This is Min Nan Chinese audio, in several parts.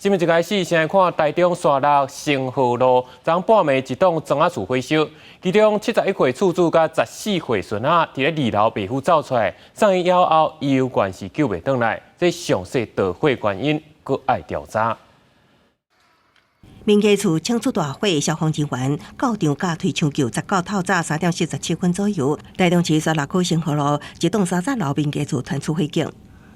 新聞一開始，先來看台中沙鹿星河路，昨昏半暝一棟磚仔厝火燒，其中71歲厝主佮14歲孫仔佇咧二樓袂赴走出來，送醫了後，猶原是救袂轉來。這詳細導火原因，閣愛調查。民家厝衝出大火，消防人員到場佮推搶救，直到透早3點47分左右，台中市沙鹿區星河路一棟30樓民家厝傳出火警。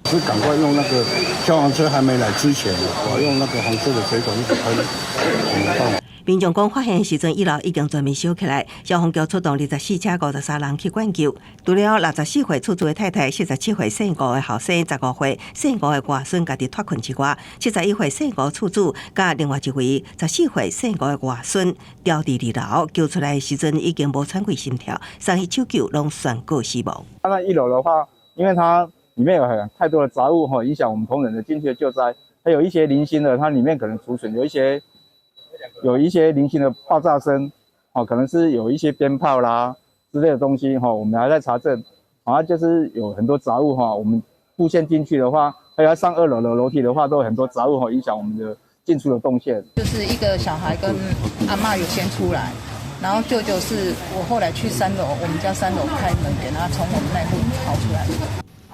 是趕快用那個消防車還沒來之前，我用那個紅色的水管一直噴。民眾講發現時陣，一樓已經全面燒起來，消防局出動24車53人去灌救。除了64歲厝主的太太、47歲姓吳的後生、15歲姓吳的外孫家己脫困之外，71歲姓吳厝主佮另外一位14歲姓吳的外孫牢佇二樓，救出來的時陣已經無喘氣心跳，送去搶救攏宣告死亡。那一樓的話，因為它裡面有很太多的雜物，影響我們同仁的進去的救災，還有一些零星的，它裡面可能儲存有一些零星的爆炸聲，哦，可能是有一些鞭炮啦之類的東西，哈，我們還在查證，啊，就是有很多雜物，哈，我們布線進去的話，還要上二樓的樓梯的話，都有很多雜物，哈，影響我們的進出的動線。就是一個小孩跟阿嬤有先出來，然後舅舅是我後來去三樓，我們家三樓開門給他從我們那戶跑出來。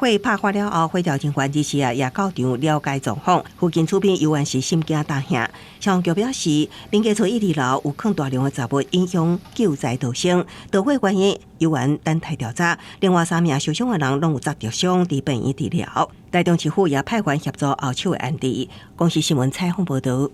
火拍發了後，火調人員這時啊也到場了解狀況。附近厝邊猶原是心驚膽嚇。消防局表示，民家厝一二樓有囥大量的雜物，影響救災逃生。導火原因猶原等待調查。另外三名受傷的人攏有砸著傷，佇病院治療。台中市府也派員協助後手的安置。公視新聞採訪報導。